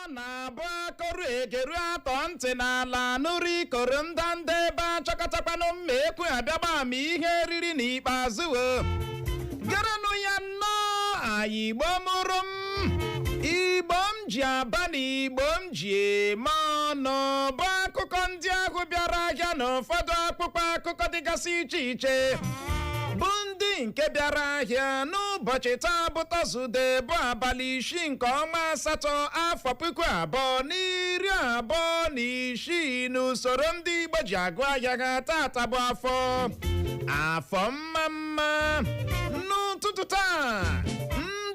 Ọ na-abụ akọrụ egeru atọ ntị n'ala nụrụ ikoro ndanda ebe achọkọtakwanụ mma ekwu abịagba ma ihe riri n'ikpeazụ. O gerenụ ya nnọọ. Anyị Igbo mụrụ m, Igbo m ji aba na Igbo m ji eme ọnụ, bụ akụkọ ndị ahụ bịara ahịa na ụfọdụ akpụkpọ akụkọ dịgasị iche iche, bụ ndị nke bịara ahịa n'ụbọchị taa, bụ Tọzdee, bụ abalị 6 nke ọnwa asatọ, afọ 2026, n'usoro ndị Igbo ji agụ ahịa ha. Tata bụ afọ, afọ mma mma. N'ụtụtụ taa,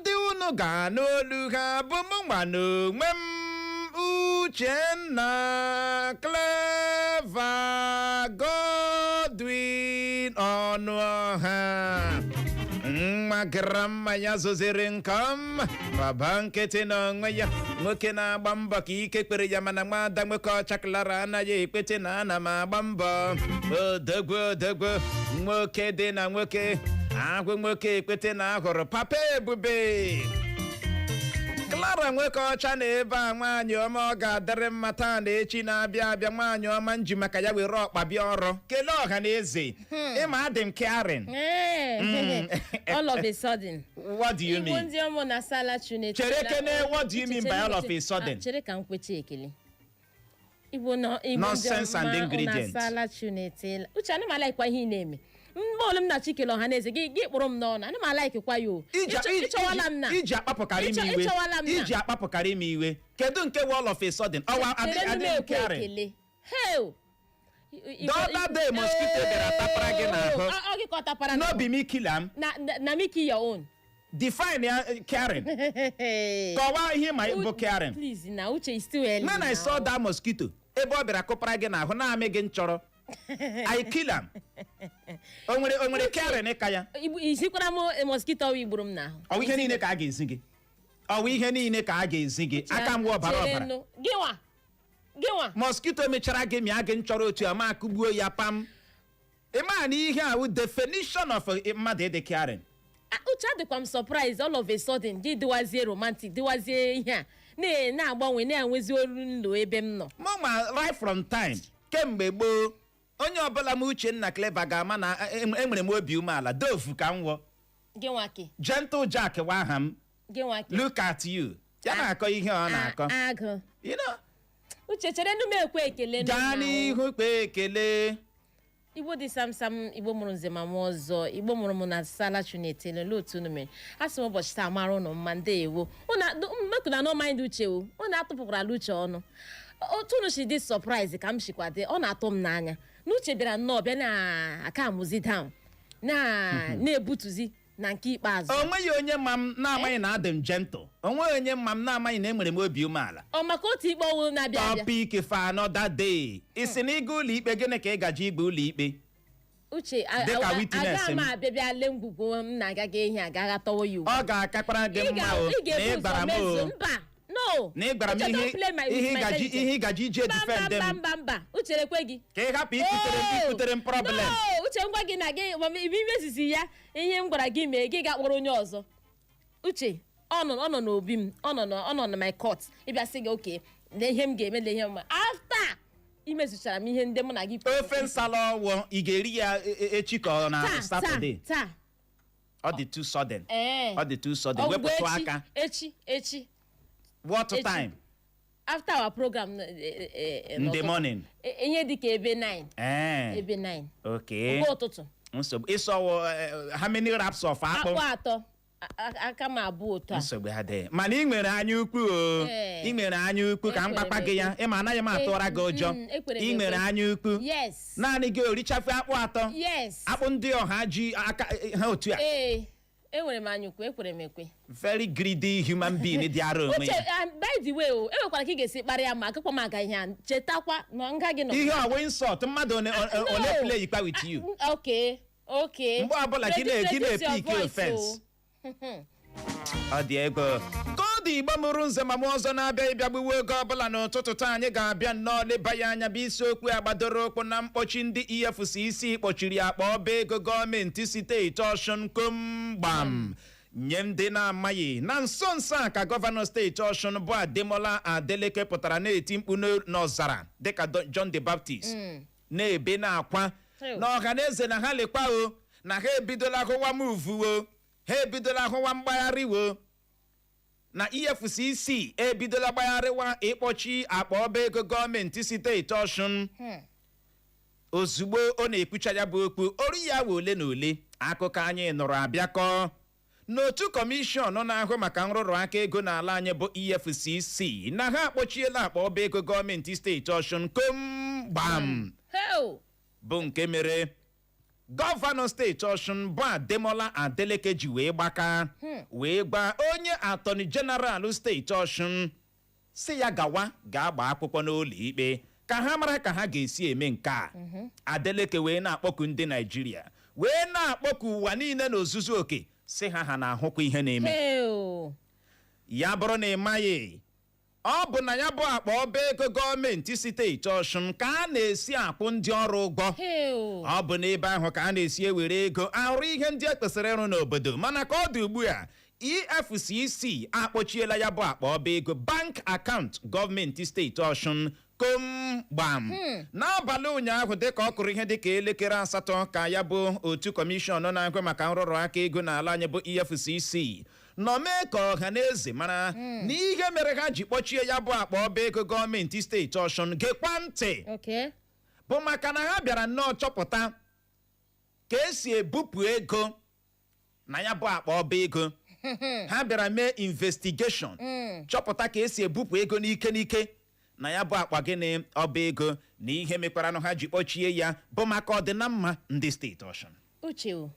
ndị unu ga-anụ olu ha bụ mụ nwa n'onwe m, Uchenna Clever Godwin Ọnụọha, nwa gara mmanya zoziri nke ọma, baba nkịtị n'onwe ya, nwoke na-agba mbọ ka ike kpere ya, mana nwada nwoke ọcha Clara anaghị ekpete na ana m agba mbọ. Odogwu, odogwu nwoke dị na nwoke ahụ, nwoke ekpete na ahụrụ papa ebube. Clara nwoke ọcha na ebe a, nwaanyị ọma, ọ ga-adịrị mma taa na echi na-abịa abịa. Nwaanyị ọma nji maka ya were ọkpa bịa ọrụ. Kelee ọha na eze. Ịma adị m caring. All of a sudden. What do you Igbo mean? ndị ọmụ na sala chune. Chere kene, what do you mean by all of a sudden? Chere ka m kwecha ekele. Igbo nọ, Igbo ndị Nonsense and ọma ingredients. na sala chune. Uche, ana m alaikwa ihe ị na-eme. Mgbe ole m na-achọ ikele ọha na eze gị, gị kpụrụ m n'ọnụ. Ana m alaikwa ya o. Ịchọwala m na Iji akpapụkarị m iwe. Ịchọwala m na. Iji akpapụkarị m iwe. Kedu nke wụ all of a sudden? Ọwa Chere adị m adị m ekwe caring. ekele. Heo! The other day, mosquito bịara tapara gị n'ahụ. Ọ gị ka ọ tapara No n'ahụ. be me kill am. Na me kill your own. Define ya caring. Kọwaa ihe ma bụ caring. Please na, Uche, is still early When I now. saw that mosquito ebe ọ bịara kụpara gị n'ahụ na-amị gị nchọrọ, I kill am. O nwere caring ka ya? Izikwara m mosquito ọ igburu m n'ahụ. Ọ bụ ihe niile ka a ga-ezi gị? Ọ bụ ihe niile ka a ga-ezi gị? Aka mgbe ọbara ọbara. Cherenụ. Gịnwa, gịnwa. Mosquito mechara gị mịa gị nchọrọ otu a ma akụgbuo ya pam. Ị ma na ihe a wụ definition of mmadụ ịdị caring. Ah, Uche, adịkwa m surprise. All of a sudden gị dịwazie romantic, dịwazie ihe a na-agbanwe, na-enwezi olu nlo ebe m nọ. Mụ ma right from time, kemgbe gboo, onye ọbụla m Uchenna Clever ga-ama na enwere m obi umeala dovu ka m wọ. Gịnwa ke? Gentle Jack wa aha m. Gịnwa ke? Look at you, ya na-akọ ihe ọ na-akọ. Agụ. You know? Uche, chere nụ m ekwe ekele nụ Gaa na. n'ihu, kpee ekele. Igbo dị samsam, Igbo mụrụ nze ma mụọ ọzọ, Igbo mụrụ m na sala chunetele. Olee otu unu mere? A sị m ụbọchị taa mara ụnụ mma. Ndeewo. Unu na no mind Uche o. Unu atụpụkwara Uche ọnụ. Otu unu si dị surprise ka m sikwa dị, ọ na-atụ m n'anya na Uche bịara nnọọ bịa na aka amụzi down na na-ebutuzi na nke ikpeazụ. O nweghị onye ma m na-amaghị na adị m gentle. O nweghị onye ma m na-amaghị na enwere m obi umeala. Ọ maka otu ikpe ọnwụ na-abịa abịa. Topic for another day. Ị sị na ịga ụlọ ikpe, gịnị ka ị gaji igbe ụlọ ikpe? Uche, Dịka witness aga m m. abịa bịa lee ngwugwu m na-agaghị ehi aga tọwa ya ugbu. Ọ ga-akakwara gị Ị mma o ị na ga-ebu ị ụzọ gwara m mezuo o mba, no. Na ị gwara m Uche, ihe don't play with ihe my ị gaji intelligence. ihe ị gaji ije Mba, defend mba, m. mba, mba, Uche, ekwe gị. Ka ị hapụ ikutere m problem. No, Uche, ngwa gị na gị ma ibe imezizi ya ihe m gwara gị mee, gị ga-akpọrọ onye ọzọ. Uche, ọ nọ n'obi m, ọ nọ na my court ịbịa sị gị oke lee ihe m ga-eme, lee ihe m after imezuchara m ihe ndị mụ na gị kwuru. Ofe nsala ọwụ ị ga-eri ya echi ka ọ na Taa. Saturday? Taa. Ọ dị too sudden. Ee. Ọ dị too sudden. Ọ bụ Wepụtụ echi, aka. Echi, echi. What Echi. time? After our program In the n'ụtụtụ. morning. Ihe dị ka ebe 9. Ee. Ebe 9 Okay. nke ụtụtụ. Nsogbu ịsọwụ how many wraps of akpụ? Akpụ atọ. Aka m abụọ otu a. Nsogbu adịghị, mana ị nwere anya ukwu o. Ee. Ị nwere anya ukwu ka m Ekwere gbakwa m gị ya. ekwe. Ịma anaghị m atụra gị ụjọ. Ekwere m Ị nwere ekwe. anya ukwu. Yes. Naanị gị orichafe akpụ atọ? Yes. Akpụ ndị ọha ji aka ha otu a? Ee, enwere m anya ukwu, ekwere m ekwe. Very greedy human being dị ara onwe Uche, ya. by the way o, enwekwara ka ị ga-esi kparịa ma agakwa m aga ihe a. Chetakwa na nga gị nọ. Ihe ọwụ insult mmadụ one No. one play ikpa with you. Okay. Mgbe ọbụla gị gị Reduce your na-epick voice, offense. o. Ọ dị ego ka ọ dị. Igbo mụrụ nze ma m ọzọ na-abịa ịbịa gbuwe oge ọbụla n'ụtụtụ taa, anyị ga-abịa nnọọ leba ya anya, bụ isiokwu a gbadoro ụkwụ na mkpọchi ndị EFCC kpọchiri akpa ọba ego gọọmenti steeti Ọshụn komgbam. Nye ndị na-amaghị, na nso nso a ka gọvanọ steeti Ọshụn bụ Ademola Adeleke pụtara na-eti mkpu n'ọzara dịka John the Baptist, na-ebe na-akwa na ọha na eze na ha lekwa o, na ha ebidola hụwa move o, ha ebidola hụwa mgbagharị o, na EFCC ebidola gbagharịwa ịkpọchi akpa ọba ego gọọmenti steeti Ọshụn. Ozugbo ọ na-ekwucha ya bụ okwu, oru ya wee ole na ole, akụkọ anyị nụrụ abịakọ n'otu kọmishọn na-ahụ maka nrụrụ aka ego n'ala anyị bụ EFCC na ha akpọchiela akpa ọba ego gọọmenti steeti Ọshụn kom gbam, Heo! bụ nke mere gọvanọ steeti Ọshụn bụ Ademola Adeleke ji wee gbaka wee gba onye attorney general steeti Ọshụn si ya gawa ga-agba akwụkwọ n'ụlọ ikpe ka ha mara ka ha ga-esi eme nke a. Adeleke wee na-akpọku ndị Naijiria, wee na-akpọku ụwa niile n'ozuzu oke, si ha ha na-ahụkwa ihe na-eme. Heo! Ya bụrụ na ị maghị, ọ bụ na ya bụ akpa ọba ego gọọmenti steeti Ọshụn ka a na-esi akwụ ndị ọrụ ụgwọ. Heo! Ọ bụ n'ebe ahụ ka a na-esi ewere ego arụ ihe ndị e kwesịrị ịrụ n'obodo, mana ka ọ dị ugbu a, EFCC akpọchiela ya bụ akpa ọba ego, bank account gọọmenti steeti Ọshụn kom gbam. N'abalị ụnyaahụ, dịka ọ kụrụ ihe dịka elekere 8, ka ya bụ otu kọmishọn na-ahụ maka nrụrụ aka ego n'ala anyị bụ EFCC nọ mee ka ọha na eze mara na ihe mere ha ji kpọchie ya bụ akpa ọba ego gọọmenti steeti Ọshụn, gekwa ntị, bụ maka na ha bịara nnọọ chọpụta ka esi ebupụ ego na ya bụ akpa ọba ego. Ha bịara mee investigation, chọpụta ka esi ebupụ ego n'ike n'ike na ya bụ akpa gịnị ọba ego, na ihe mekwaranụ ha ji kpọchie ya bụ maka ọdịnamma ndị steeti Ọshụn. Uche o,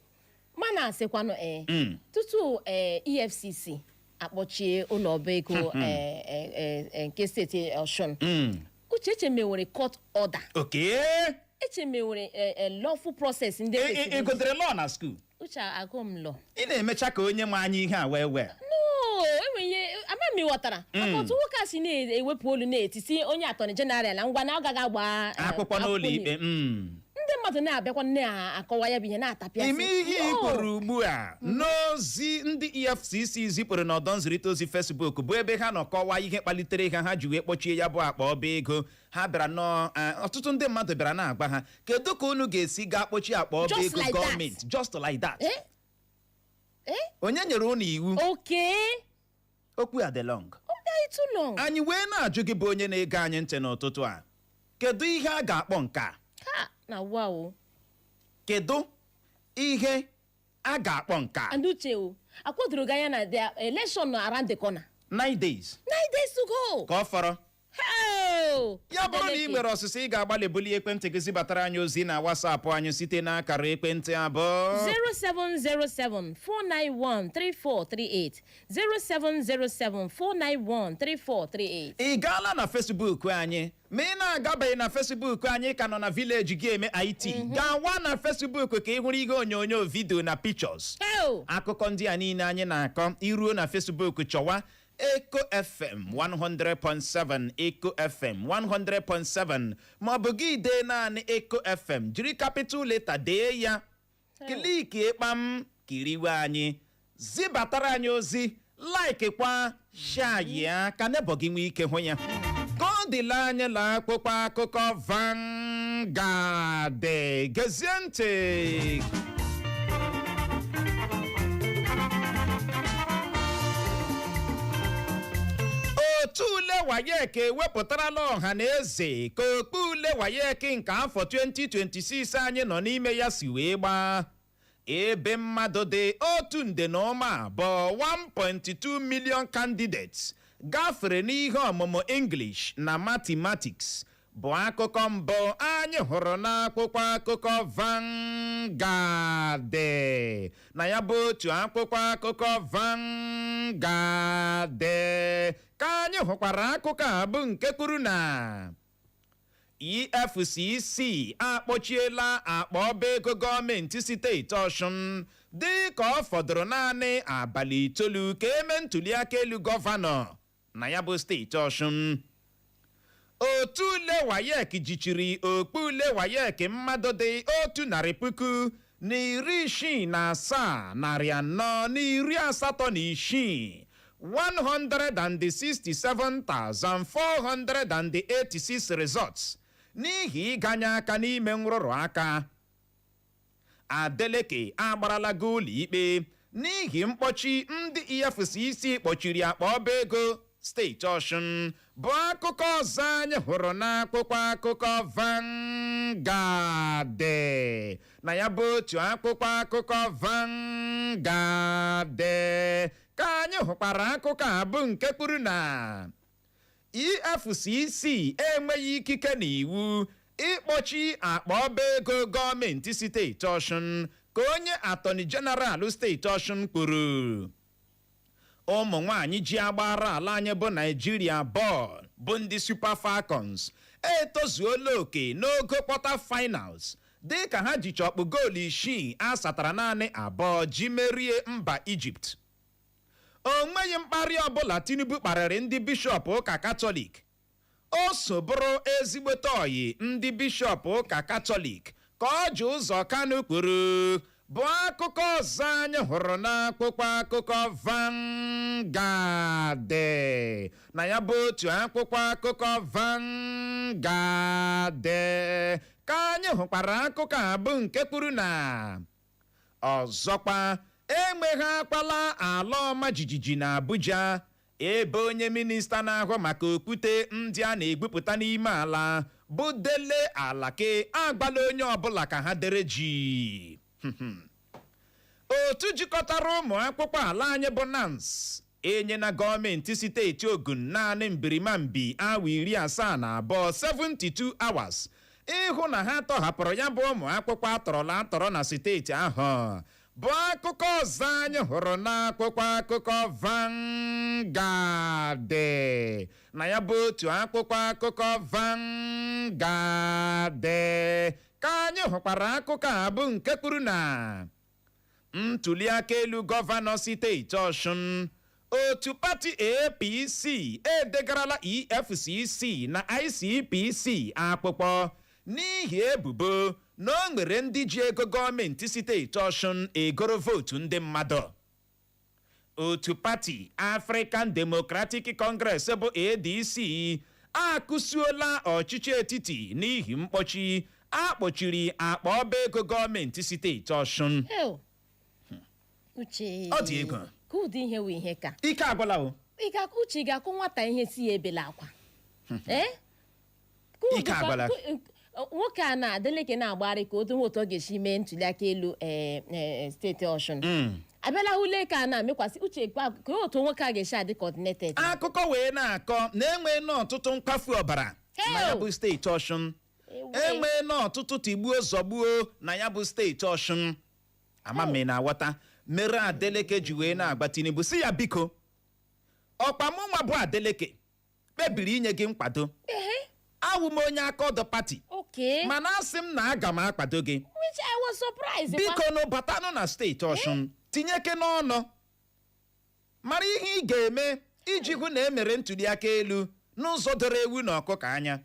mana asịkwanụ ee, tutu EFCC akpọchie ụlọ ọba ego nke steeti Ọshụn, Uche, echemewere court order. Echemewere lawful process ndị Ị gotere law na school? Uche, agụ m law. Ị na-emecha ka onye ma anya ihe a wee wee. No, enwe ihe ama m ịghọtara maka otu nwoke a si na-ewepụ olu na-etiti onye attorney general na ngwa na ọ gaghị agba akwụkwọ n'ụlọ ikpe. Ndị mmadụ na-abịakwa na-akọwa ya bụ ihe na-atapịasị. Ime ihe ị No. kwuru ugbu a n'ozi ndị EFCC zipụrụ n'ọdọ nzirịta ozi Facebook bụ ebe ha nọ kọwaa ihe kpalitere ha ha ji wee kpọchie ya bụ akpa ọba ego. Ha bịara nọọ, ọtụtụ ndị mmadụ bịara na-agba ha, kedu ka unu ga-esi gaa kpọchie akpa ọba Just ego like that. gọọmenti just like that? Eh? Eh? Onye nyere unu iwu? Okwu a dị long. Ọ dị too long. Anyị wee na-ajụ gị bụ onye na-ege anyị ntị n'ụtụtụ a, kedu ihe a ga-akpọ nke a? Ha na wow. Kedu ihe a ga-akpọ nke a? And Uche o, akwadoro gị anya na the election nọ around the corner. 9 days. 9 days to go. Ka ọ fọrọ. Hell! Ya bụrụ na ị nwere ọsịsa, ị ga-agbalị bulie ekwentị gị zibatara anyị ozi na WhatsApp anyị site n'akara ekwentị abụọ: 0707 491 3438, 0707 491 3438. Ị gaala na Facebook anyị? Ma ị na-agabeghị na Facebook anyị, ka nọ na village gị eme IT, gawa na Facebook ka ị hụrụ ihe onyonyo, video na pictures Hell! akụkọ ndị a niile anyị na-akọ. Iruo na Facebook, chọwa Eco FM 100.7, Eco FM 100.7, maọbụ gị dee naanị Eco FM, jiri capital letter dee ya, click kpam, kiriwe anyị, zibatara anyị ozi, like kwa, share ya ka neighbour gị nwee ike hụ ya. Ka ọ dịla anyị la akwụkwọ akụkọ Vanguard. Gezie ntị. Otu ule WAEC ewepụtarala ọha na eze ka okpu ule WAEC nke afọ 2026 anyị nọ n'ime ya si wee gbaa, ebe mmadụ dị 1.2 nde, 1.2 million candidates gafere n'ihe ọmụmụ English na Mathematics, bụ akụkọ mbụ anyị hụrụ n'akwụkwọ akụkọ Vanguard. Na ya bụ otu akwụkwọ akụkọ Vanguard ka anyị hụkwara akụkọ a bụ nke kwuru na EFCC akpọchiela akpa ọba ego gọọmenti steeti Ọshụn dị ka ọ fọdụrụ naanị abalị 9 ka eme ntụliaka elu gọvanọ na ya bụ steeti Ọshụn. Otu ule WAEC jichiri okpu ule WAEC mmadụ dị 100,000. na 64,486, 167,486 results n'ihi ịganye aka n'ime nrụrụ aka. Adeleke agbarala gị ụlọ ikpe n'ihi mkpọchi ndị EFCC kpọchiri akpa ọba ego steeti Ọshụn, bụ akụkọ ọzọ anyị hụrụ n'akwụkwọ akụkọ Vanguard. Na ya bụ otu akwụkwọ akụkọ Vanguard ka anyị hụkwara akụkọ a, bụ nke kwuru na EFCC enweghị ikike n'iwu ịkpọchi akpa ọba ego gọọmenti steeti Ọshụn, ka onye Attorney General steeti Ọshụn kwuru. Ụmụ nwanyị ji agbara ala anyị bụ Naijiria bọọlụ, bụ ndị Super Falcons, etozuola oke n'ogo quarter finals, dị ka ha jicha ọkpụ goolu 6 asatara naanị 2 ji merie mba Ijipt. O nweghị mkparị ọbụla Tinubu kparịrị ndị bishọp ụka Katọlik. O so bụrụ ezigbote ọyị ndị bishọp ụka Katọlik, ka Orji Uzor Kalu kwuru, bụ akụkọ ọzọ anyị hụrụ n'akwụkwọ akụkọ Vanguard. Na ya bụ otu akwụkwọ akụkọ Vanguard ka anyị hụkwara akụkọ a, bụ nke kwuru na ọzọkwa enweghị akwala ala ọma jijiji na Abuja, ebe onye minista na-ahụ maka okwute ndị a na-egbupụta n'ime ala, bụ Dele Alake, agbala onye ọbụla ka ha dere ji. Otu jikọtara ụmụ akwụkwọ ala anyị bụ NANS enyela gọọmenti steeti Ogun naanị mbirimambi awa 72, 72 hours, ịhụ na ha tọhapụrụ ya bụ ụmụ akwụkwọ atọrọla atọrọ na steeti ahụ, bụ akụkọ ọzọ anyị hụrụ n'akwụkwọ akụkọ Vanguard. Na ya bụ otu akwụkwọ akụkọ Vanguard ka anyị hụkwara akụkọ a, bụ nke kwuru na ntụliaka elu gọvanọ steeti Ọshụn, otu pati APC edegarala EFCC na ICPC akwụkwọ n'ihi ebubo na o nwere ndị ji ego gọọmenti steeti Ọshụn egoro vootu ndị mmadụ. Otu pati African Democratic Congress bụ ADC akụsuola ọchịchị etiti n'ihi mkpọchi akpọchiri akpa ọba ego gọọmenti steeti Ọshụn. Ew. Uche. Ọ dị egwu. Ka ụdị ihe wụ ihe ka Ike agwụla o. Ị ga, Uche, ị ga-akụ nwata ihe si ya ebela akwa? Ee? Ka Ike agwụla. Nwoke a na-Adeleke na-agbagharị ka otu otu ọ ga-esi mee ntụliaka elu ee, ee, steeti Ọshụn abịala hụle ka a na-amekwasị Uche ka otu nwoke a ga-esi adị coordinated. Akụkọ wee na-akọ na enwee n'ọtụtụ nkwafu ọbara na ya bụ steeti Ọshụn. Ewe. Enwee n'ọtụtụ tigbuo zọgbuo na ya bụ steeti Ọshụn. Ama m ị na-aghọta mere Adeleke ji wee na-agba Tinubu si ya biko, ọkpa mụ nwa bụ Adeleke kpebiri inye gị nkwado. Awụ m onye aka ọdọ pati, mana asị m na aga m akwado gị. Which I was surprised kwa. Biko nụ, batanụ na steeti Ọshụn, tinyeke n'ọnụ, mara ihe ị ga-eme iji hụ na emere ntụliaka elu n'ụzọ doro ewu na ọkụkọ anya,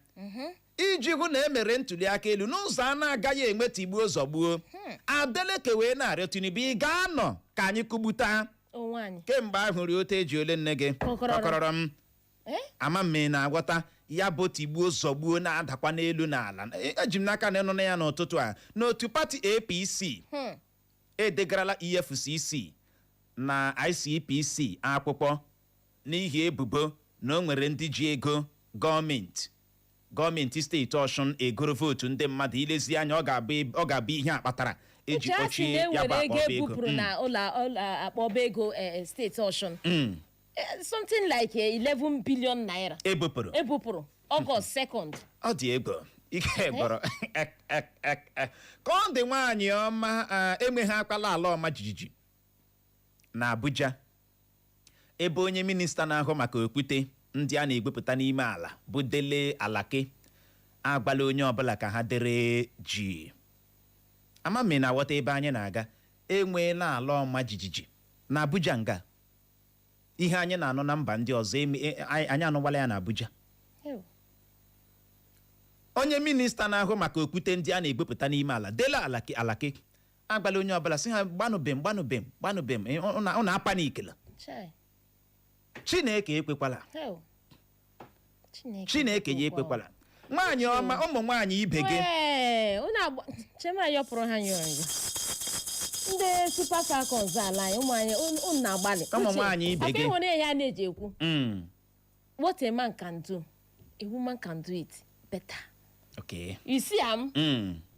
iji hụ na emere ntụliaka elu n'ụzọ a na-agaghị enwe tigbuo zọgbuo. Adeleke wee na-arịọ Tinubu, ị ga-anọ ka anyị kụgbuta onwe anyị. Kemgbe ahụ rie ote eji ole nne gị. Kọkọrọrọ. Kọkọrọrọ m. Eh? Ama m ị na-aghọta ya bụ tigbuo zọgbuo na-adakwa n'elu n'ala. Eji m n'aka na ịnụ na ya n'ụtụtụ a n'otu pati APC edegarala EFCC na ICPC akwụkwọ n'ihi ebubo na o nwere ndị ji ego gọọmenti steeti Ọshụn egoro vootu ndị mmadụ. Ilezi anya, ọ ga-abụ ihe a kpatara eji Uche, a sị kpọchie na e ya bụ nwere akpa ego ọba ego. ebupụrụ na ụlọ akpa ọba ego steeti Ọshụn. Something like 11 billion naira. Ebupụrụ. Ebupụrụ August 2nd. Ọ dị ego, ike gbọrọ ka ọ dị. Nwaanyị ọma, enweghị akwala ala ọma jijiji na Abuja, ebe onye minista na-ahụ maka okwute ndị a na-egwepụta n'ime ala, bụ Dele Alake, agbala onye ọbụla ka ha dere ji. Ama m ị na-aghọta ebe anyị na-aga. Enweela ala ọma jijiji na Abuja, nga ihe anyị na-anụ na mba ndị ọzọ anyị anụwala ya na Abuja. Ew. Onye minista na-ahụ maka okwute ndị a na-egwepụta n'ime ala, Dele Alake, Agbala onye ọbụla, sị ha gbanụbem, gbanụbem, gbanụbem, ụnụ apanikela. Chai. Chineke ekwekwala. Hell. Chineke. Chineke ya ekwekwala. Nwaanyị ọma, ụmụ nwaanyị ibe gị. Wee, unu agba chema yọpụrụ ha nyụrụ ndị Super Falcons ala anyị, ụmụ anyị, unu na-agbalị. Ụmụ Uche, nwaanyị ibe ọkwa gị. ịhụrụ ya na-eji ekwu, "What a man can do, a woman can do it better." You see am?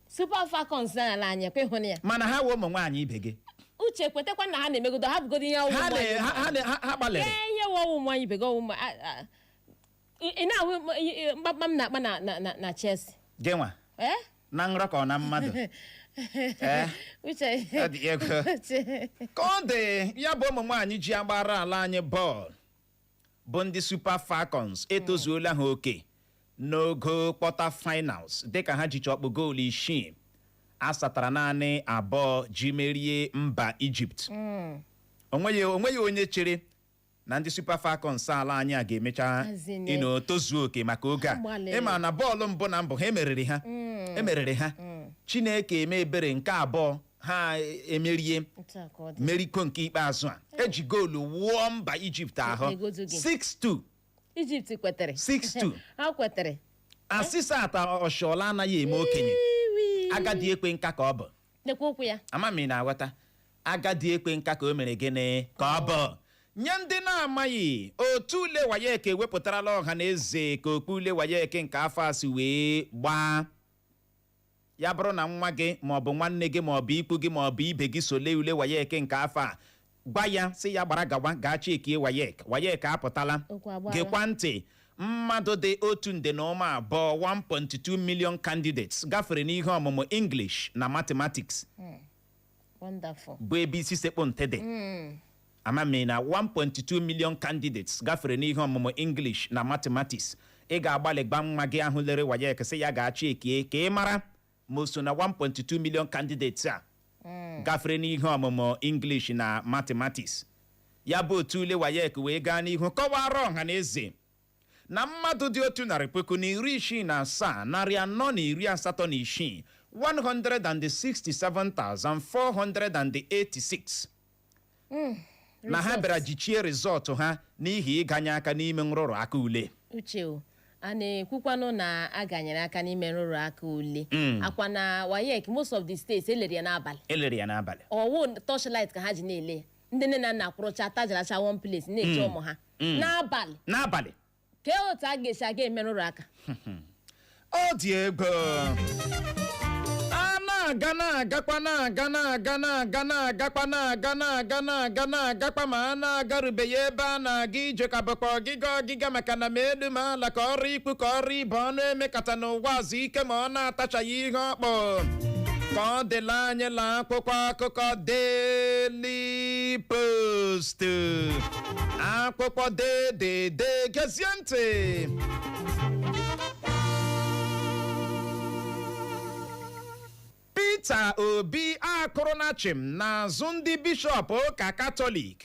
Super Falcons ala anyị, ekwe ịhụrụ ya. Mana ha wee ụmụ nwaanyị ibe gị. Uche, kwetekwa na ha na-emegodo, ha bụgodo ihe ọwụ Ha ụmụ anyị. ha gbalịrị. Ee, ihe wụ ọwụ ụmụ anyị ibe gị, ọwụ ụmụ ị na-ahụ mkpamkpa m na-akpa na Chelsea. Gị nwa? Eh? Na nrọ ka ọ na mmadụ? Ee. Uche. Ọ dị egwu. Uche. Ka ọ dị ya bụ, ụmụ nwaanyị ji agbara ala anyị bọọlụ bụ ndị Super Falcons etozuola ha oke n'ogo quarter finals, dịka ha jicha ọkpụ goolu 6 asatara naanị 2 ji merie mba Egypt. Onweghị onye chere na ndị Super Falcons ala anyị a ga-emecha Azine. ịnọ tozuo oke maka oge a. Gbalịrị. Ịma na bọọlụ mbụ na mbụ ha emeriri ha, emeriri ha. Chineke eme ebere, nke abụọ ha emerie. Otu a ka ọ dị. Meriko nke ikpeazụ a, eji goolu wụọ mba Ijipt ahụ. Egodu gị. 6-2. Egypt kwetere. 6-2. Ha kwetere. Asisat Oshoala anaghị eme okenye. Iwi. Agadi ekwe nka ka ọ bụ. Nekwa okwu ya. Ama m ị na-aghọta. Agadi ekwe nka ka o mere gịnị ka ọ bụ. Nye ndị na-amaghị, otu ule WAEC ewepụtarala ọha na eze ka okpu ule WAEC nke afọ a si wee gbaa. Ya bụrụ na nwa gị maọbụ nwanne gị maọbụ ikwu gị maọbụ ibe gị so lee ule WAEC nke afọ a, gwa ya sị ya gbara gawa gaa chekie WAEC. WAEC apụtala. Okwu agbaala. Gekwa ntị, mmadụ dị 1.2 nde, 1.2 million candidates gafere n'ihe ọmụmụ English na Mathematics. Wonderful. Bụ ebe isi sekpụ ntị dị. Amami na 1.2 million candidates gafere n'ihe ọmụmụ English na Mathematics. Ị ga-agbalị gba nwa gị ahụ lere WAEC sị ya gaa chekie ka ị mara ma o so na 1.2 million candidates a gafere n'ihe ọmụmụ English na Mathematics. Ya bụ otu ule WAEC wee gaa n'ihu kọwara ọha na eze na mmadụ dị 167,486, 167,486, na ha bịara jichie result ha n'ihi ịganye aka n'ime nrụrụ aka ule. Uche o, a na-ekwukwanụ na a ganyere aka n'ime nrụrụ aka ule akwa na WAEC. Most of the states elere ya n'abalị. Elere ya n'abalị. Ọwụ torchlight ka ha ji na-ele ya. Ndị nne na nna kwụrụcha tajaracha one place na-eche ụmụ ha n'abalị. N'abalị. Kee otu a ga-esi aga eme nrụrụ aka? Ọ dị ego. A na-aga na-agakwa, na-aga na-aga na-aga na-agakwa na-aga na-aga na-aga na-agakwa, ma a na-agarubeghị ebe a na-aga ije ka bụkwa ọgịga ọgịga, maka na ma elu ma ala ka ọrụ ikwu ka ọrụ ibe ọnụ emekata n'ụwa azụ ike ma ọ na-atachaghị ihe ọkpọ ka ọ dịla anyị la. Akwụkwọ akụkọ Daily Post, akwụkwọ dedede, gezie ntị. Peter Obi akụrụ chim n'azụ ndị bishọp ụka Katọlik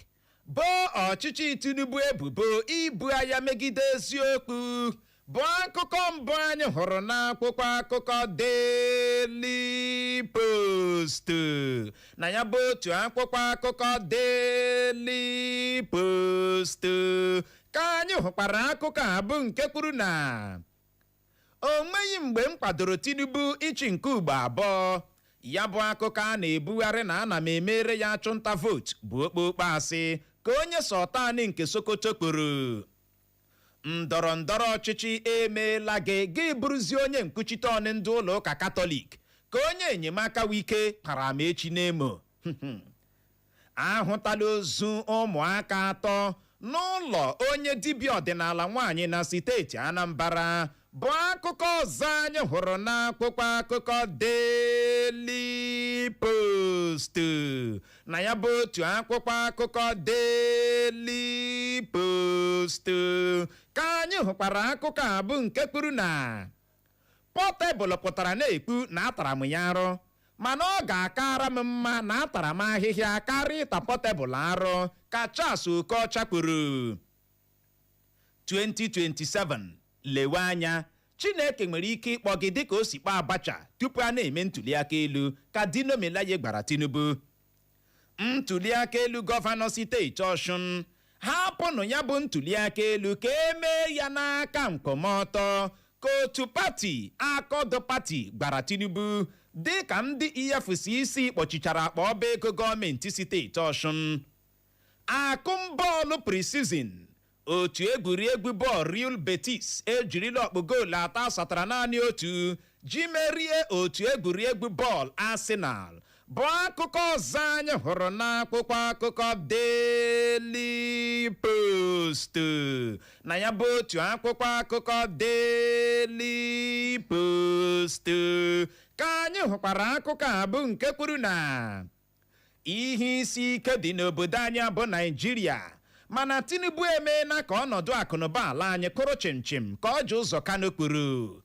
bụ ọchịchị Tinubu ebubo ibu agha megide eziokwu, bụ akụkọ mbụ anyị hụrụ n'akwụkwọ akụkọ Daily Post. Na ya bụ otu akwụkwọ akụkọ Daily Post ka anyị hụkwara akụkọ a bụ nke kwuru na o nweghị mgbe m kwadoro Tinubu ịchị nke ugbo abụọ. Ya bụ akụkọ a na-ebugharị na ana m emere ya achụnta vootu bụ okpokpo asị, ka onye Sultan nke Sokoto kwuru. Ndọrọ ndọrọ ọchịchị emeela gị, gị bụrụzie onye nkwuchite ọnụ ndị ụlọ ụka Katọlik, ka onye enyemaka Wike kpara m echi n'Emo. Ahụtala ozu ụmụaka 3 n'ụlọ onye dibịa ọdịnala nwaanyị na steeti Anambra, bụ akụkọ ọzọ anyị hụrụ n'akwụkwọ akụkọ Daily Post. Na ya bụ otu akwụkwọ akụkọ Daily Post ka anyị hụkwara akụkọ a bụ nke kwuru na Portable pụtara na-ekwu na atara m ya arụ, mana ọ ga-akara m mma na atara m ahịhịa karịa ịta Portable arụ, ka Charles Okocha kwuru. 2027, lewe anya. Chineke nwere ike ịkpọ gị dịka o si kpọọ Abacha tupu a na-eme ntụliaka elu, ka Dino Melaye gbara Tinubu. Ntụliaka elu gọvanọ steeti Ọshụn, hapụnụ ya bụ ntụliaka elu ka emee ya n'aka nkwụmọtọ, ka otu pati Accord Party gbara Tinubu, dịka ndị EFCC kpọchichara akpa ọba ego gọọmenti steeti Ọshụn. Akụmbọọlụ pre-season, otu egwuregwu bọọlụ Real Betis ejirila ọkpụ goolu 3 asatara naanị 1 ji merie otu egwuregwu bọọlụ Arsenal, bụ akụkọ ọzọ anyị hụrụ n'akwụkwọ akụkọ Daily Post. Na ya bụ otu akwụkwọ akụkọ Daily Post ka anyị hụkwara akụkọ a bụ nke kwuru na ihe isi ike dị n'obodo anyị bụ Naijiria, mana Tinubu emeela ka ọnọdụ akụnụba ala anyị kụrụ chimchim, ka Orji Uzor Kalu kwuru.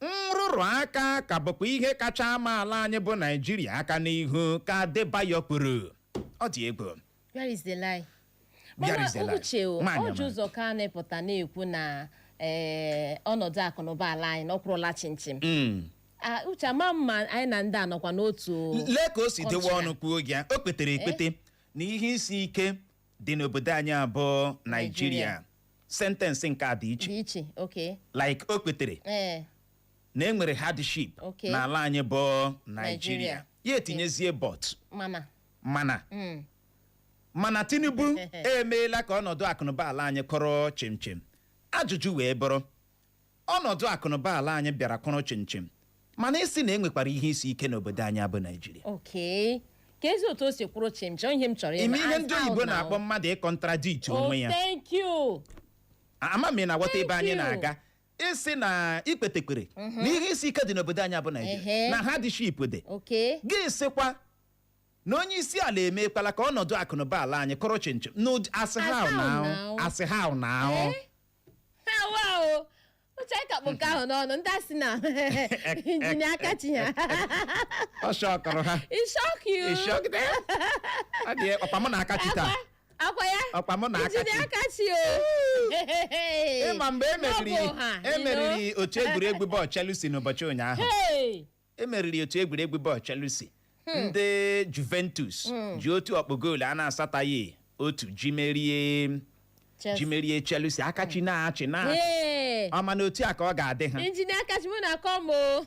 Nrụrụ aka ka bụkwa ihe kacha ama ala anyị bụ Naijiria aka n'ihu, ka Adebayo kwuru. Ọ dị egwu. Where is the lie? Where is the Mana lie? Uche o, Nwaanyị Orji ọma. Uzor Kalu pụta na-ekwu na ọnọdụ akụnụba ala anyị na ọ kwụrụla chimchim. Ah, Uche, ama mma anyị na ndị a nọkwa n'otu Lee ka o si dewe country a. ọnụ kwuo ya, o kpetere ekpete na ihe isi ike dị n'obodo anyị abụọ Naijiria. Naijiria. Sentence nke a dị iche. Dị iche, okay. Like, o kpetere na e nwere hardship n'ala anyị bụ Naijiria. Nigeria. Ya etinyezie but Mana mana mana Tinubu emeela ka ọnọdụ akụnụba ala anyị kọrọ chimchim. Ajụjụ wee bụrụ, ọnọdụ akụnụba ala anyị bịara kọrọ chimchim, mana isi na enwekwara ihe isi ike n'obodo anyị abụ Naijiria. Okay, ka ezi otu o si kwụrụ chimchim, ihe m chọrọ Ime ịma. ihe ndị As oyibo how na-akpọ now? mmadụ ịcontradict Oh, onwe ya. thank you. Ama m ị na-aghọta ebe Thank anyị you. na-aga. Ịsị na ikpetekwere na ihe isi ike dị n'obodo anyị abụ Naijiria, na hardship dị, gị sịkwa na onye isi ala emekwala ka ọnọdụ akụnụba ala anyị kọrọ chimchim n'ụdị asị As how how now? now? Asị how now? Eh? Ha, wow. Uche, anyị kakpụ nke ahụ n'ọnụ ndị a sị na injinia Akachi ha. Ọ shockọrọ ha. It shock you. It shock them. Ọ dị ọkpa mụ na Akachi taa. Akwa ya. Ọkpa mụ na Akachi. Injinia Akachi o. Ịma mgbe emeriri Ọ bụ ha, you know? emeriri otu egwuregwu bọọlụ Chelsea n'ụbọchị ụnyaahụ. Hey! Emeriri otu egwuregwu bọọlụ Chelsea, ndị Juventus ji otu ọkpụ goolu a na-asataghị otu ji merie Chelsea. ji merie Chelsea. Akachi na-achị na Hey! ọ mana otu a ka ọ ga-adị ha. Injinia Akachi, mụ na-akọ m o.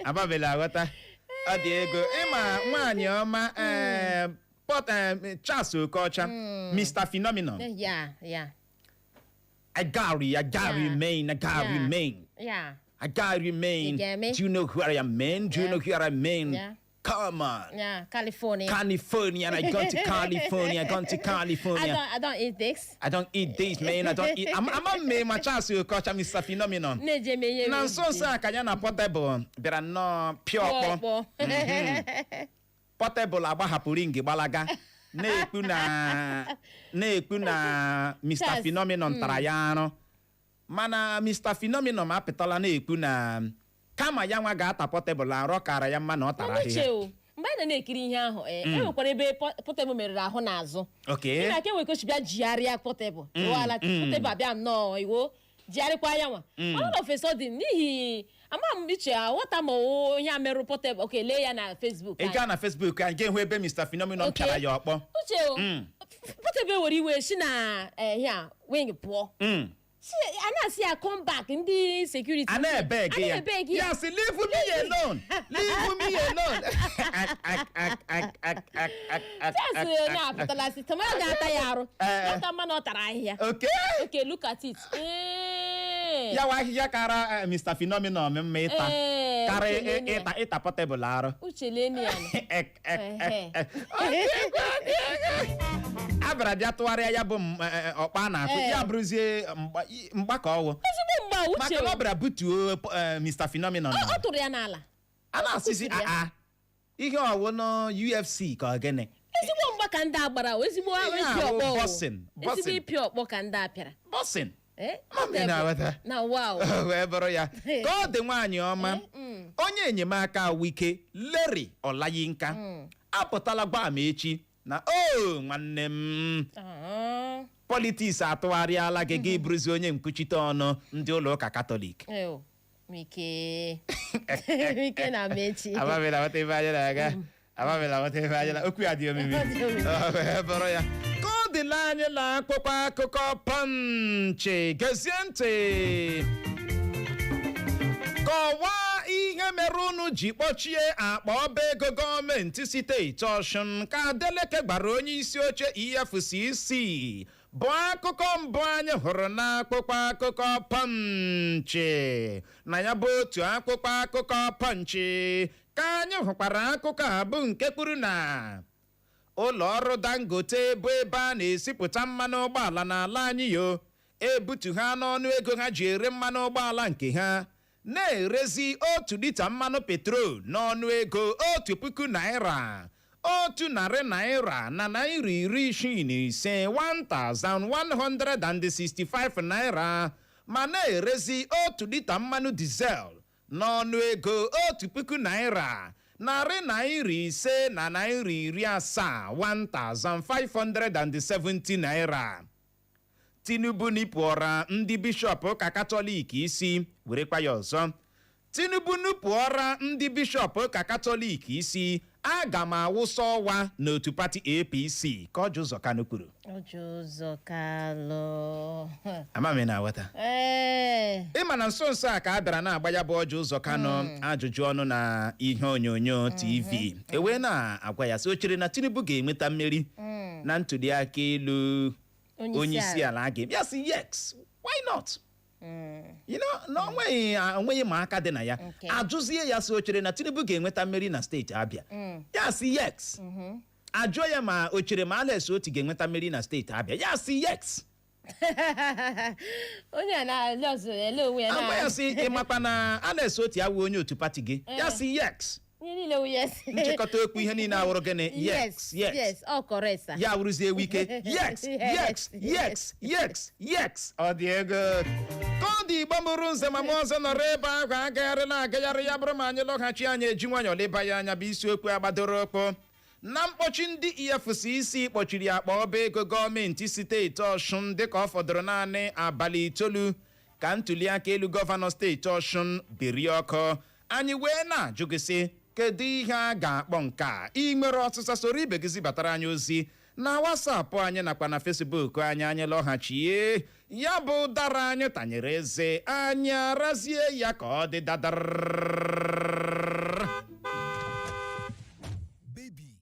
Ababela aghọta. Ọ dị ego. Ịma nwaanyị ọma, Port Charles Okocha, Mr Phenomenon. I gotta remain, I gotta remain. I gotta remain. You get me? Do you know who I am, man? Do you know who I am, man? Yeah. Come on. Yeah, California. California, and I gone to California, I gone to California. I don't eat this. I don't eat this, man. I don't eat. I'm a man, ma Charles Okocha, Mr. Phenomenon. Na-eje eme ihe. Na nso nso a ka ya na Portable bịara nnọọ pịa ọkpọ. Ọkpọ. Portable agbahapụ ring gbalaga, na-ekwu na Mr. Charles, Phenomenon tara ya arụ, mana Mr. Phenomenon apụtala na-ekwu na kama ya nwa ga-ata Portable arụ, kara ya mma na ọ tara Mana Uche ahịhịa. o, mgbe anyị na-ekiri ihe ahụ, e nwekwara ebe Portable merụrụ ahụ n'azụ. Ị na-aka enwe ka o si bịa jigharịa Portable ala. Portable abịa nnọọ iwo jigharịkwa ya nwa. All of a sudden, n'ihi ama m iche aghọta ma onye a merụ Portable. Okay, lee ya na Facebook Ị anyị. gaa na Facebook anyị, ga-ehụ ebe Mr. Phenomenon pịara ya ọkpọ. Uche o, Portable were iwe si na ya ring pụọ. Si a na-asị ya come back, ndị security A na-ebe gị a ya na-ebe gị. Ya sị, "Leave me alone, leave me alone." Charles onye apụtala sị tama ya ga-ata ya arụ. Ya ka mma na ọ tara ahịhịa. Okay, look at it. Ya wa ahịhịa kara Mr. Phenomenon mma ịta karị Uche, lenu ya. ịta Portable arụ. Uche, lenu ya nụ. Ek, ek, ek, ek. A bịara bịa tụgharịa ya bụ ọkpa a na-akụ ya bụrụzie mgba ka ọwụ. Ezigbo mgba, Uche. Maka na ọ bịara butuo Mr. Phenomenon. Ọ tụrụ ya n'ala. A na-asịzi Ọ kụturu ya. aa, ihe ọwụ nọ UFC ka ọ gịnị? Ezigbo mgba ka ndị a gbara o, ezigbo Ihe ịpị a wụ ọkpọ o. boxing, Ezigbo boxing. ịpị ọkpọ ka ndị a pịara. Boxing. Mami na-aghọta. Na wow. Wee bụrụ ya ka ọ dị. Nwaanyị ọma, onye enyemaka Wike, Larry Olayinka, apụtala gwa m echi na o nwanne m. Politics atụgharịala gị, gị bụrụzi onye nkwuchite ọnụ ndị ụlọ ụka Katọlik. Ew, Mike, Mike na Mechi. Amamila ghọta ebe anyị na-aga, amamila ghọta ebe anyị na okwu ya dị omimi. Ọ dị omimi. Ọ wee bụrụ ya ka ọ dịla anyị na akwụkwọ akụkọ Punch. Gezie ntị, kọwaa ihe mere unu ji kpọchie akpa ọba ego gọọmenti steeti Ọshụn, ka Adeleke gbara onye isi oche EFCC, bụ akụkọ mbụ anyị hụrụ n'akwụkwọ akụkọ Punch. Na ya bụ otu akwụkwọ akụkọ Punch ka anyị hụkwara akụkọ a bụ nke kwuru na ụlọ ọrụ Dangote, bụ ebe a na-esipụta mmanụ ụgbọala n'ala anyị yo, ebutu ha n'ọnụ ego ha ji ere mmanụ ụgbọala nke ha, na-erezi 1 lita mmanụ petrol n'ọnụ ego 1,000 naira, 100 naira na naira 65, 1165 naira, ma na-erezi 1 lita mmanụ dizel n'ọnụ ego 1,000 naira, 500 na naira 70, 1570 naira. Tinubu nipụọra ndị bishọp ụka Katọlik isi. Werekwa ya ọzọ, Tinubu nupụọra ndị bishọp ụka Katọlik isi, aga m awụsa ọwa n'otu pati APC, ka Orji Uzor Kalu kwuru. Orji Uzor Kalu. Amami na aghọta. Ee. Ịma na nso nso a ka a bịara na-agba ya bụ Orji Uzor Kalu ajụjụ ọnụ na ihe onyonyo TV, ewee na-agwa ya sị o chere na Tinubu ga-enweta mmeri na ntuli aka elu onye isi ala a ga-eme. Ya sị yes, why not? Na onweghị ma aka dị na ya. Ajụzie ya sị o chere na Tinubu ga-enweta mmeri na steeti Abịa, ya sị yes. Ajụọ ya ma o chere ma Alex Oti ga-enweta mmeri na steeti Abịa, ya sị yes. Onye a na-ele ọzọ ele onwe ya. Agwa ya sị ị makwa na Alex Oti awụ onye otu pati gị, ya sị yes. Ihe niile wụ yes. Nchịkọta okwu, ihe niile awụrụ gịnị? Yes, yes. Yes, ọ correct, sir. Ya wụrụzie Wike, yes, yes, yes, yes, yes. Ọ dị ego ka ọ dị. Igbo mụrụ nze ma mụ ọzọ, nọrọ ebe ahụ agagharịla agagharị. Ya bụrụ ma anyị lọghachi, anyị eji nwayọọ leba ya anya, bụ isiokwu agbadoro ụkwụ na mkpọchi ndị EFCC kpọchiri akpa ọba ego gọọmenti steeti Ọshụn, dịka ọ fọdụrụ naanị abalị 9 ka ntuli aka elu gọvanọ steeti Ọshụn biri ọkụ. Anyị wee na-ajụ gị sị, kedu ihe a ga-akpọ nke a? Ị nwere ọsịsa? Soro ibe gị zibatara anyị ozi na WhatsApp anyị nakwa na Facebook anyị. Anyị lọghachie, ya bụ ụdara anyị tanyere eze, anyị arazie ya ka ọ dị dadara. Baby.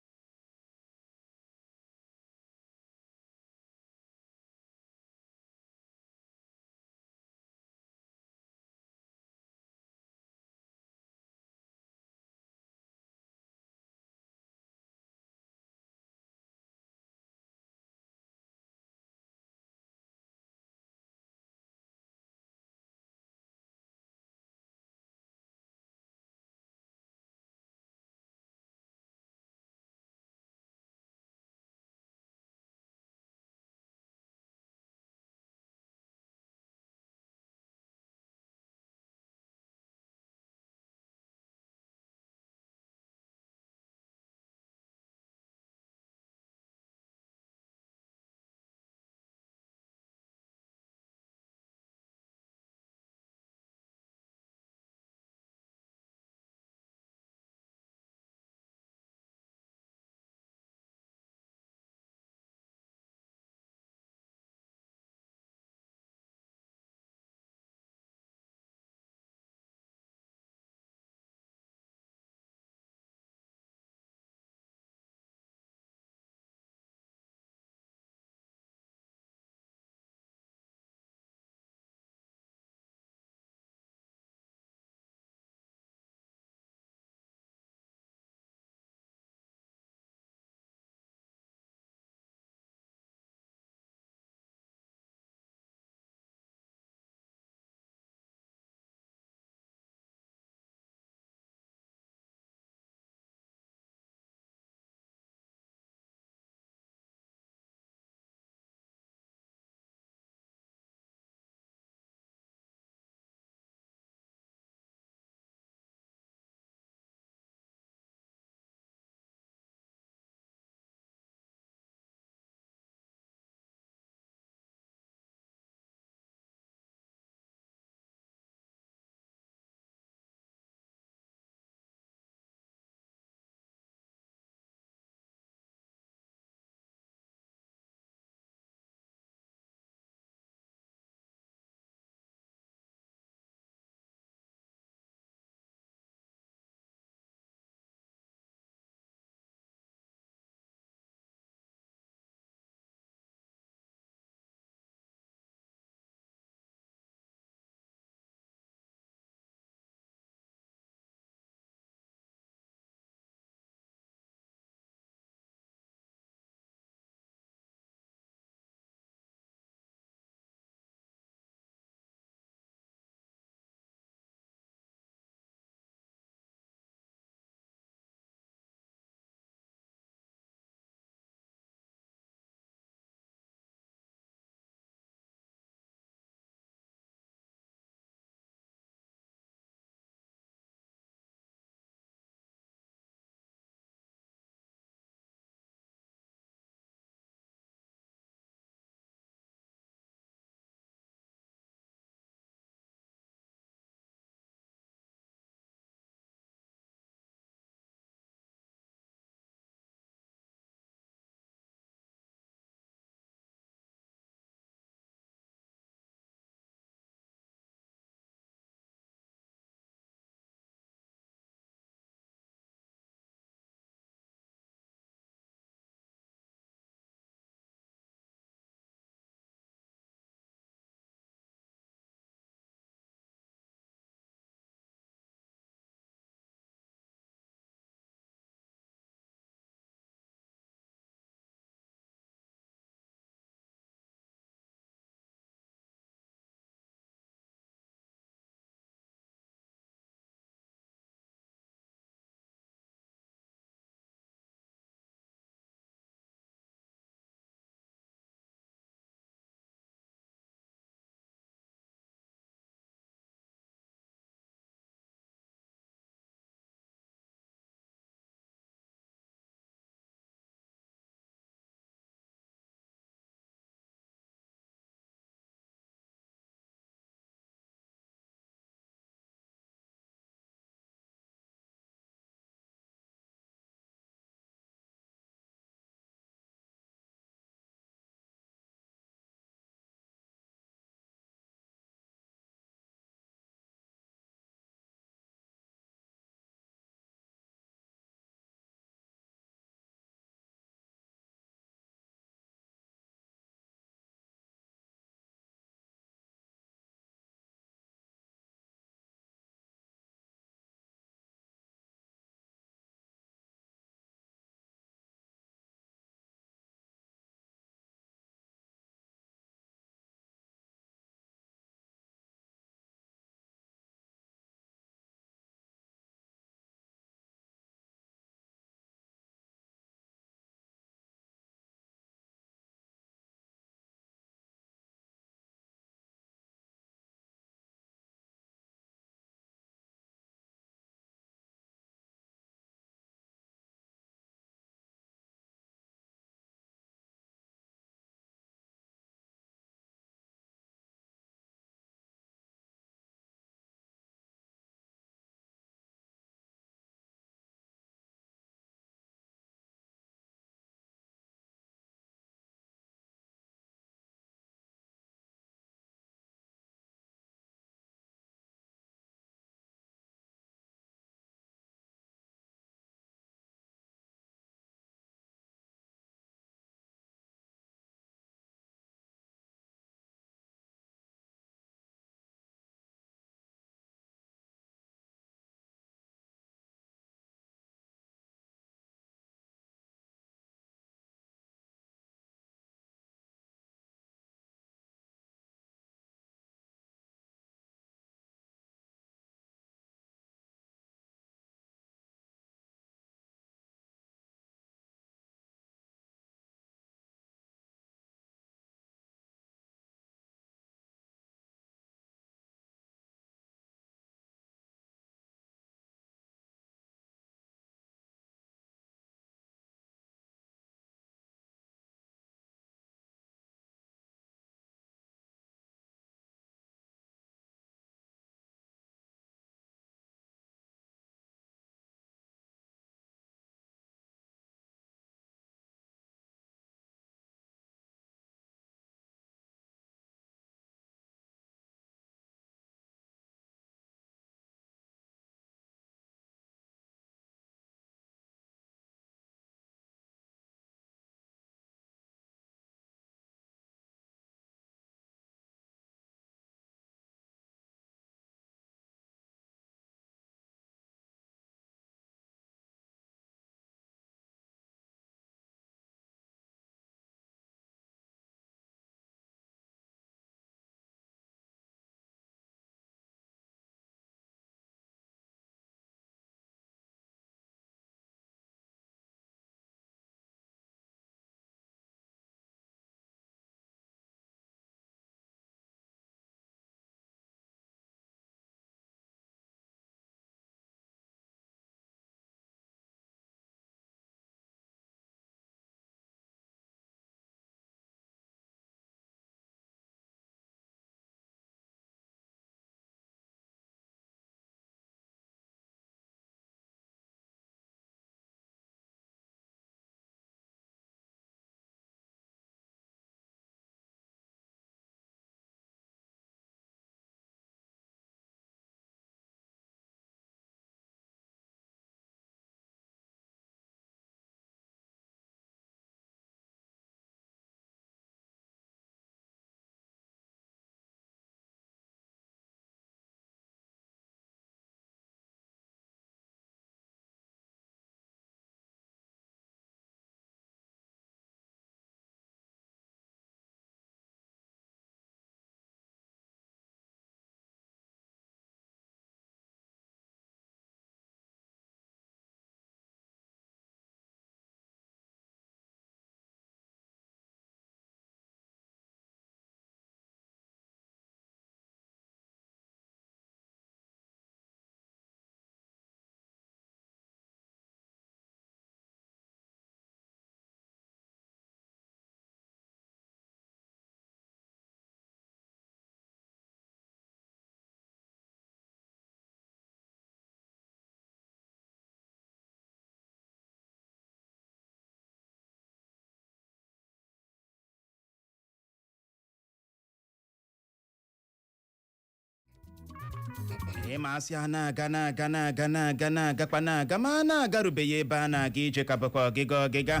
Ịma asị a na-aga, na-aga, na-aga, na-aga, na-agakwa, na-aga, ma a na-agarubeghị ebe a na-aga ije, ka bụkwa ọgịga ọgịga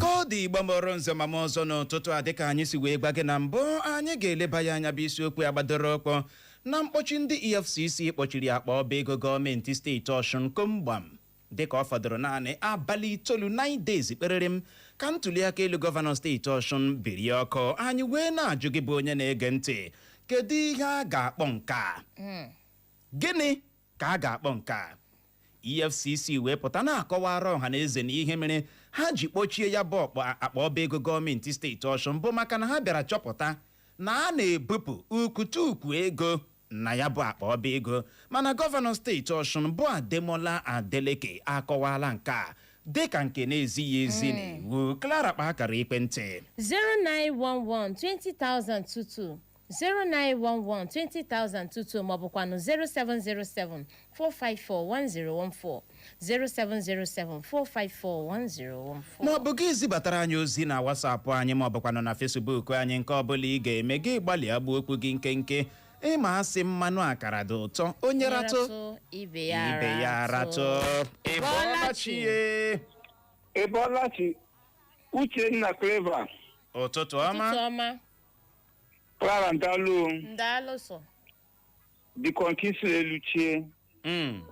ka ọ dị. Igbo mụrụ nze ma m ọzọ n'ụtụtụ a, dịka anyị si wee gwa gị na mbụ, anyị ga-eleba ya anya bụ isiokwu ya gbadoro ọkpọ na mkpọchi ndị EFCC kpọchiri akpa ọba ego gọọmenti steeti Ọshụn komgbam, dịka ọ fọdụrụ naanị abalị 9, 9 days kperere m, ka ntụliaka elu gọvanọ steeti Ọshụn birie ọkụ. Anyị wee na-ajụ gị bụ onye na-ege ntị, kedu ihe a ga-akpọ nke a? Gịnị ka a ga-akpọ nke a? EFCC wee pụta na-akọwara ọha na eze na ihe mere ha ji kpọchie ya bụ akpa ọba ego gọọmenti steeti Ọshụn bụ maka na ha bịara chọpụta na a na-ebupụ ukwutukwu ego na ya bụ akpa ọba ego. Mana gọvanọ steeti Ọshụn bụ Ademola Adeleke akọwala nke a dịka nke na-ezighị ezi n'iwu. Clara, kpa akara ekwentị. 0911 20022, 0911 20022, maọbụkwanụ 0707 454 1014, 0707 454 1014. Ma ọ bụ gị zibatara anyị ozi na WhatsApp anyị, ma ọ bụkwanụ na Facebook anyị. Nke ọbụla ị ga-eme, gị gbalịa gbuo okwu gị nkenke. Ịma asị mmanụ akara dị ụtọ, onye ratụ ibe ya ibe ya ratụ. Ị bọọla chi ye. Ị bọọla chi, Uchenna, Clever. Ụtụtụ ọma. Ụtụtụ ọma. Clara, Ndalu. Ndaalụ sọ. Biko, nke isi elu chie.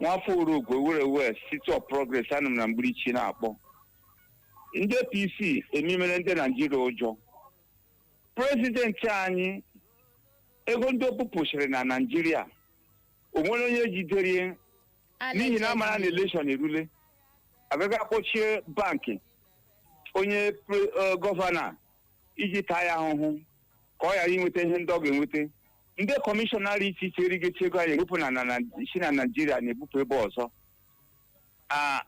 Nwafọ Orogwe were West City of Progress, anụ m na mgbirichi na-akpọ ndị APC emimere ndị Naijiria ụjọ. President anyị, ego ndị opupụsịrị na Naijiria, o nwere onye jidere n'ihi na amara na election erule, agaghị akpọchie bankị onye gọvanọ iji taa ya ahụhụ ka ọ ghara inweta ihe ndị ọ ga-enweta. Ndị kọmishọna iche iche erigechi ego anyị ebupụ si na Naijiria na-ebupụ ebe ọzọ. A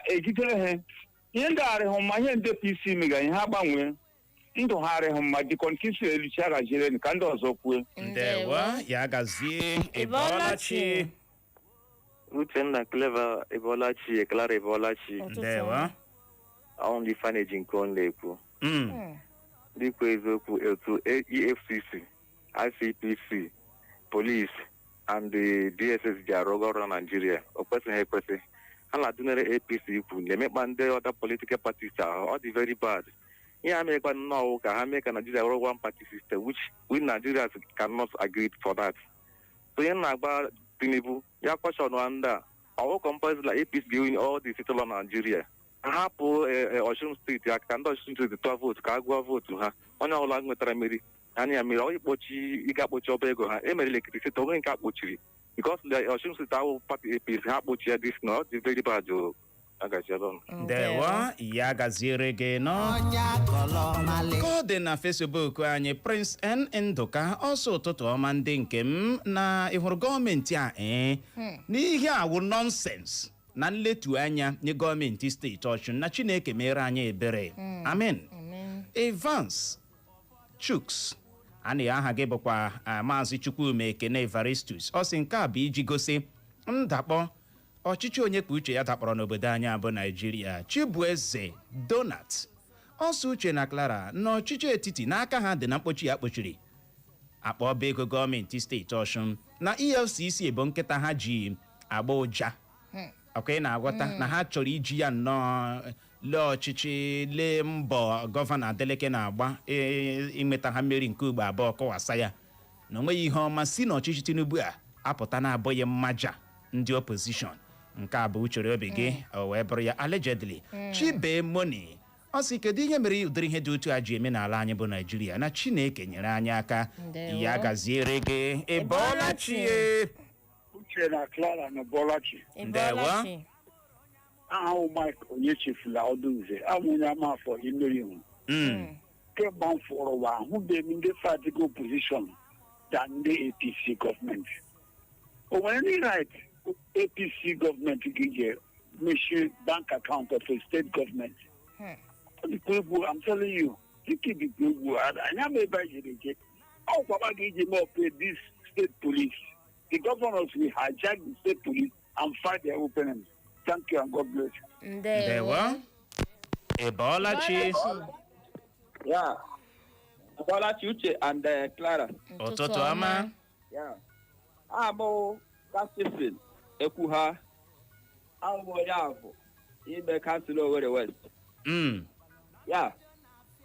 ejidere ha. Ihe ndị arịhụ mma, ihe ndị PC mega, ihe ha gbanwee ndụ ha arịhụ mma dịkọ nke isi eluchi agaziere ka ndị ọzọ kwue. Ndewo, ya gazie. Ị bọọla chi. Uchenna, Clever, Ebolachi, Clara, Ebolachi. Ụtụtụ Ndewo. ọma. Ahụ ndị faneji nke ọ na-ekwu. Dịkwa eziokwu, etu EFCC, ICPC, police and the DSS ji arụ ọrụ na Nigeria, o kwesịghị ekwesị. Ha na-adụnyere APC ikwu na-emekpa ndị other political parties ahụ. Ọ dị very bad. Ihe ha meekwa nnọọ ka ha mee ka Nigeria wụrụ one party system, which we Nigerians cannot agree for that. So ihe m na-agba Tinubu ya, caution ndị a, ọwụ compulsory la APC ga-win all the state of Nigeria. Hapụ Ọshụn steeti aka ka ndị Ọshụn steeti tụọ vootu, ka a gụọ vootu ha. Onye ọbụla nwetara mmeri anya ya mmeri ọ ịkpọchi ịga kpochi ọba ego ha emerela. Ekiti steeti onwe nke a kpochiri because the Ọshụn steeti ahụ party APC ha kpochi ya. This na ọ dị very bad o agachiela ọnụ. Ndewo, ya gaziere gị nọ. Ka ọ dị na Facebook anyị, Prince N Ndụka ọsọ, ụtụtụ ọma ndị nke m. Na ị hụrụ gọọmenti a, ee, n'ihe awụ nonsense na nletu anya nye gọọmenti steeti Ọchụn, na Chineke mere anyị ebere, amen. Evans Chuks, a na aha gị bụkwa Maazị Chukwuma Ekene Evaristus, ọ sị nke a bụ iji gosi ndakpọ ọchịchị onye kwuo uche ya dakpọrọ n'obodo anyị abụ Naijiria. Chibueze Donat ọsọ, Uche na Clara, na ọchịchị etiti n'aka ha dị na mkpochi ya kpochiri akpa ọba ego gọọmenti steeti Ọshụn, na EFCC bụ nkịta ha ji agba ụja. Ọkwa ị na-aghọta na ha chọrọ iji ya nnọọ lee ọchịchị, lee mbọ gọvanọ Adeleke na-agba inweta ha mmeri nke ugbo abụọ, kọwasa ya na onweghị ihe ọma si n'ọchịchị Tinubu a apụta na-abụghị mmaja ndị opposition. Nke a bụ uchere obi gị, o wee bụrụ ya allegedly. Chibe Moni ọ sị, kedu ihe mere ụdịrị ihe dị otu a ji eme n'ala anyị bụ Naijiria? Na Chineke nyere anyị aka. Ndewo. Ya gaziere gị. Ị bọọla chi ye. Uche na Clara na Bọlachi. Ị Ndewo. bọọla chi. Aha wụ Mike onye chefula ọdụ nze abụ onye ama afọ imeri hụ. Kemgbe m fụrụ ụwa, ahụbeghị m ndị fatigo opposition than ndị APC gọọmenti. O nwere any right APC gọọmenti ga-eji mechie bank account of a state government? Ọ dịkwa egwu, I'm telling you, dịka dịkwa egwu. Anyị ama ebe anyị jere eje. Ọ kwaba ga-eji mee operate this state police. The governors will hijack the state police and fight their opponents. Thank you and God bless you. Ndewo. Ndewo. Ị bọọla chi. Yeah. Bọlachi, Uche and Clara. Ụtụtụ ọma. Yeah. Amụ Kachisin ekwu ha ahụ onye ahụ ime council Owerri West. Yeah.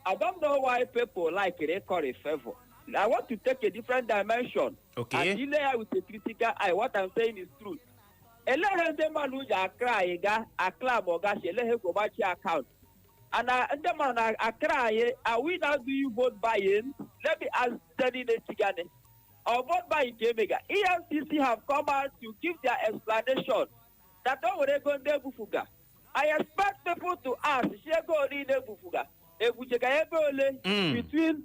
I don't know why people like curry favor. I want to take a different dimension. And ile ya with a critical eye. What I'm saying is truth. Elehe ndị mmadụ ji akra ga aklam ọgachi elehe gbomachi account. And ndị mmadụ na-akra anyị, are we now doing vote buying? Let me ask Teddy Nechigane. Or vote buying ka emega. EFCC have come out to give their explanation that o nwere ego ndị ebufuga. I expect people to ask, si ego ole ị na-ebufuga? Ebuchega ebe ole between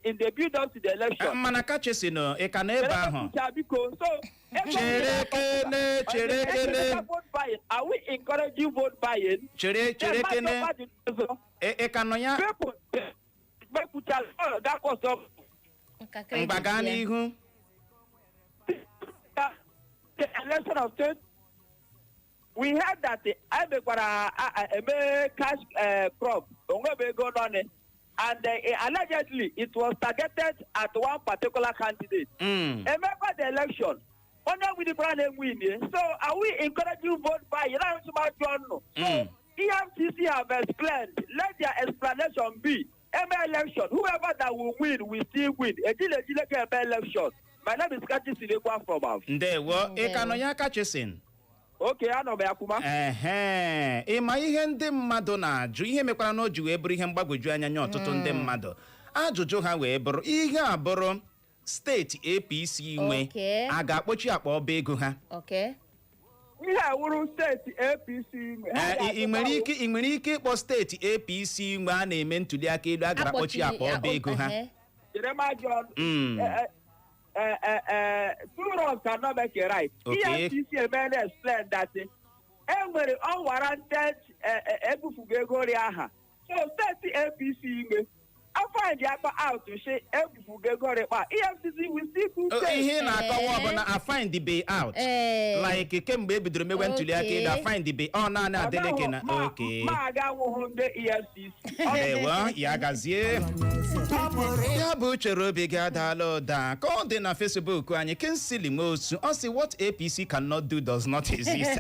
in the build up to the election? Mana kachisi nọ, ị ka na ebe ahụ? Chere biko. So, ego Chere kene, chere kene. vote buying. Are we encouraging vote buying? Chere, chere kene. Ị ka nọ ya? People, people, that was all. Nka Mgba, gaa credit ya. n'ihu. The election of 20, we heard that the emekwara eme cash crop onwebe ego nọ, and allegedly it was targeted at one particular candidate. Emekwa the election, onye winikwara na-enwin. So are we encouraging vote buying? Na nsụmajụ ọnụ. So EFCC have explained. Let their explanation be, eme election, whoever that will win will still win. Ejile ejile ka eme election. My name is Kachi Sinekwa from Av. Ndewo. Ị ka nọ ya, kachisin? Okay, anọ m ya kwuma. Ehe, ị ma ihe ndị mmadụ na-ajụ, ihe mekwara na o ji wee bụrụ ihe mgbagwoju anya nye ọtụtụ ndị mmadụ, ajụjụ ha wee bụrụ ihe a bụrụ steeti APC nwe, a ga-akpọchi akpa ọba ego ha? Ihe a wuru steeti APC nwe. Ha Ee, ị nwere ike ịkpọ steeti APC nwe a na-eme ntuli aka elu a gara akpọchi akpa ọba ego ha? Chere m ajụ ọnụ. Two wrongs cannot make a right. EFCC emela explain that e nwere unwarranted ebufugo ego ri aha. So steeti APC ime afọ ji akpa out shi ebufugo ego ri kpa, EFCC will still do same. Ihe ị na-akọwa ọ bụ na a find the way out, like kemgbe e bidoro mewe ntuli aka elu, a find the way ọ naanị Adeleke na okay. Ma aga nwụhụ ndị EFCC. Ndewo, ya gazie. Ya bụ uchere obi gị adaala ụda ka ọ dị na Facebook anyị. Kinsili Nwosu, ọ sị, "What APC cannot do does not exist."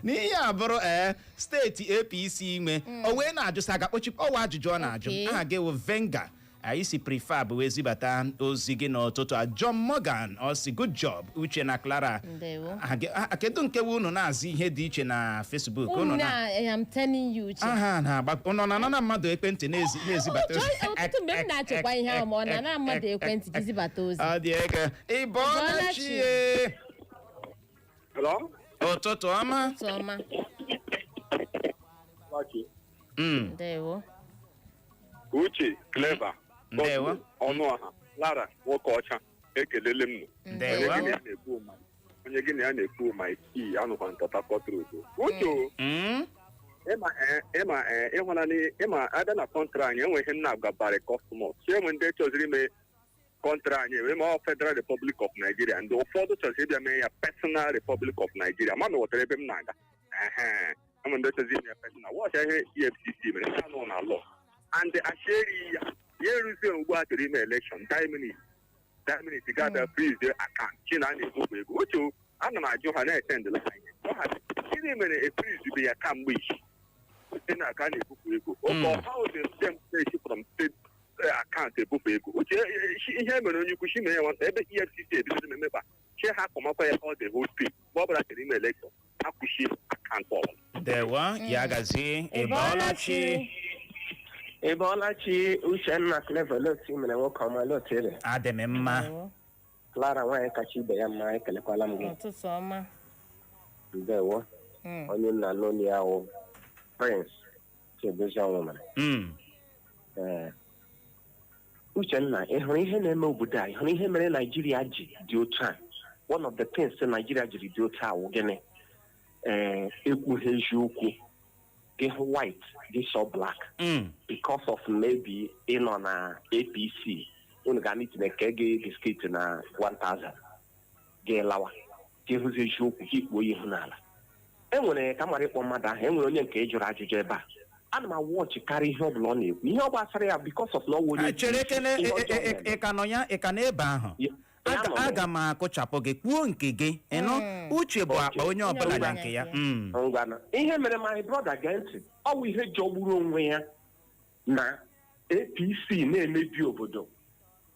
N'ihe a bụrụ ee steeti APC nwe, o wee na-ajụ sị a ga-akpọchi ọwa, ajụjụ ọ na-ajụ. Aha gị wụ Venga, anyị si prefab wee zibata ozi gị n'ụtụtụ a. John Morgan, ọ sị, "Good job, Uche na Clara." Ndewo. Aha kedu nke wu unu na-azụ ihe dị iche na Facebook unu Unu na na I am telling you, Uche. Aha na-agba ụnọ na na mmadụ ekwentị na-ezibata ozi. Ọtụtụ mgbe m na-achịkwa ihe ahụ ma ọ na-ana mmadụ ekwentị gị zibata ozi. Ọ dị eke. Ị bọọla Bọọla chi chi. e. Hello? Ụtụtụ ọma. Ụtụtụ ọma. Ndewo. Uche, Clever. Ndewo. Ọnụ ọha, Lara, nwoke ọcha, ekelele m nụ. Ndewo. Onye gị na ya na-ekwu ma onye gị na ya na-ekwu ma tii anụkwa ntọta pọtrot. Uche o, ịma ịma ịhụna ịma abịa na country anyị, enwe ihe nna agabari cosmos si enwe ndị chọziri ime country anyị enwe ma ọ Federal Republic of Nigeria, ndị ụfọdụ chọziri ịbịa mee ya Personal Republic of Nigeria. Ma na ghọtara ebe m na-aga. Ehe, enwe ndị chọziri ime ya personal. Wọcha ihe EFCC mere ha nọ na law and ashieri ya ya eruzie ugbu a chọrọ ime election, 10 minutes, 10 minutes ga-abịa freeze account chi na a na-ebupụ ego. Uche o, ana m ajụ ha na-etendịla ha ihe. Gwa ha, gịnị mere e freeze ya kamgbe ichi site na aka na-ebupụ ego? Oke ọha dem na-esi from state account ebupụ ego. Uche, ihe mere onye ukwu chi mere ya nwata ebe EFCC ebido emekpa chi ha kọmakwa ya all the whole state mgbe ọ bụla chọrọ ime election, ha kwuchie account ọbụla. Ndewo, ya gazie. Ị bọọla chi. Ị bọọla chi, Uchenna, Clever, otu mere nwoke ọma, otu ere. Adị m mma. Ndewo. Clara, nwaanyị kacha ibe ya mma, ekelekwala m gị. Ụtụtụ ọma. Ndewo. Onye nna n'olu ya wụ Prince Chibueze Ọnwụ mere. Ee, Uchenna, ị hụrụ ihe na-eme obodo a? Ị hụrụ ihe mere Naijiria ji dị otu a? One of the things Naijiria jiri dị otu a wụ gịnị? Ee, ekwughị eziokwu. Gị hụ white, gị sọ black. Because of maybe ịnọ na APC, unu ga meeting, eke gị biscuit na 1000, gị lawa, gị hụzi eziokwu, gị kpuo ya ihu n'ala. E nwere ka mara ịkpọ mmadụ ahụ. E nwere onye nke ị jụrụ ajụjụ ebe a, ana m awọchị karịa ihe ọbụla ọ na-ekwu, ihe ọ gbasara ya, because of na ọ wụ onye Chere kene. ihe ọjọọ na-eme. Ị ka nọ ya? Ị ka n'ebe ahụ? Ya nọ Aga m akụchapụ gị, kwuo nke gị. Ịnụ, uche bụ akpa, onye ọbụla Onye na nke ya. ọbụla. Ngwana, ihe mere, my brother, gee ntị, ọ bụ ihe jọgburu onwe ya na APC na-emebi obodo,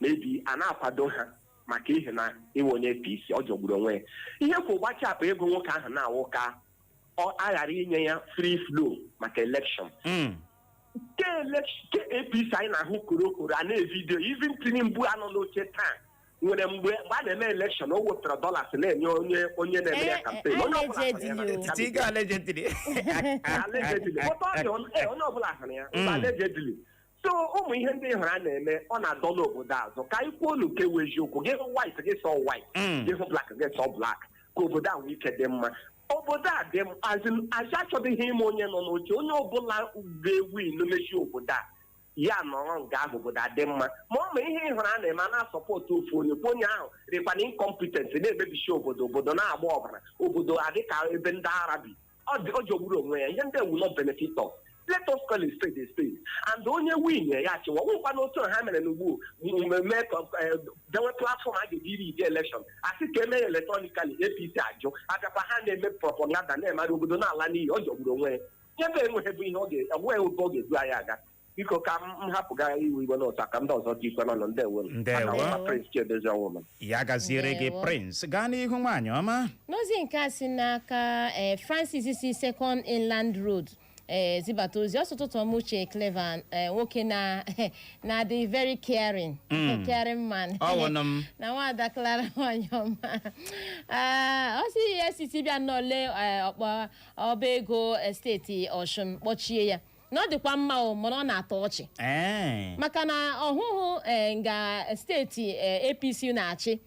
mebi a na-akwado ha maka ihe na ịwụ onye APC. Ọ jọgburu onwe ya. Ihe kwa ụgbachi akpa ego nwoke ahụ na-awụ ka ọ aghara inye ya free flow maka election. Ke election ke APC anyị na-ahụ korokoro a na-evidio. Even Tinubu anọ n'oche taa nwere mgbe a na-eme election, o wepụtara dollars na-enye onye na-eme ya campaign. Onye ọbụla hụrụ ya na Allegedly o. Tiga allegedly. Allegedly. But ọ dị onye ọbụla hụrụ ya mgbe allegedly. So ụmụ ihe ndị ị hụrụ a na-eme, ọ na-adọla obodo azụ. Ka anyị kwuo olu nke wụ eziokwu. Gị hụ white, gị sọ white. Gị hụ black, gị sọ black, ka obodo a nwee ike dị mma. Obodo a dị azị achọdịghị ime onye nọ n'oche. Onye ọbụla ga-ewu mechie obodo a, ya nọrọ nga ahụ, obodo adị mma. Ma ọ ma ihe ị hụrụ a na-eme, a na-asupport ofu onye kwa onye ahụ rịkwana incompetent na-emebisi obodo, obodo na-agba ọbara, obodo adị ka ebe ndị ara bi. Ọ dị, ọ jọgburu onwe ya. Ihe ndị will not benefit us. Let us call a spade a spade, and onye win ya chịwa. Nwekwa n'otu ha mere n'ugbu mmemme dewe platform a ga-eji iri ije election, asị ka eme ya electronically, APC ajụ. Abịakwa ha na-eme propaganda na-emara obodo na-ala n'iyi. Ọ jọgburu onwe ya. Ebe enweghị bụ ihe ọ ga-enweghị ebe ọ ga-edu anyị aga. Biko, ka m hapụga iwe iwe n'ụta, ka ndị ọzọ dị ikwe nọ. Ndewo. Ndewo. Aka m Prince Chiedozie Ọnwụma. Ya gaziere gị. Ndewo. Prince, gaa n'ihu, nwaanyị ọma. N'ozi nke a si n'aka Francis si Second Inland Road zibata ozi ọsọ. Ụtụtụ ọma, Uche, Clever, nwoke na na-adị very caring, caring man. Ọ wụnụ m. Na nwada Clara, nwanyị ọma. Ọ sị EFCC bịa nnọọ lee ọkpa ọba ego steeti Ọshụn kpọchie ya, na ọ dịkwa mma o, mana ọ na-atọ ọchị maka na ọhụhụ nga steeti APC na-achị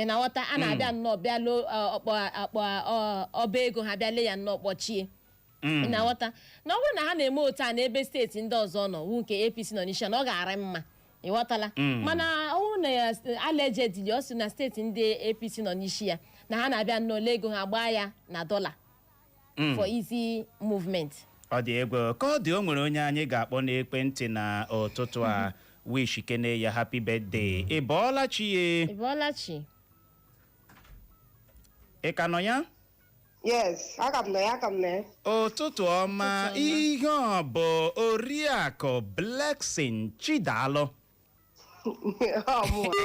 na nghọta a na-abịa nnọọ bịa loo ọkpọ akpọ ọba ego ha, bịa lee ya nnọọ kpọchie. Ị na-aghọta na ọ bụrụ na ha na-eme otu a n'ebe steeti ndị ọzọ nọ wu nke APC nọ n'isi, na ọ ga-arị mma. Ịghọtala? Mana ọ bụrụ na ya allegedly, ọ sị na steeti ndị APC nọ n'isi ya na ha na-abịa nnọọ lee ego ha, gbaa ya na dọla for easy movement. Ọ dị egwu ka ọ dị. O nwere onye anyị ga-akpọ n'ekwentị na ụtụtụ a, wish kene ya happy birthday. Ị bọọla chi ye? Ị bọọla chi? Ị ka nọ ya? Yes, aka m nọ ya, aka m nọ ya. Ụtụtụ ọma. Ụtụtụ ọma. Ihe ọ bụ Oriakụ Blessing Chidalụ. Ọ mụnwa.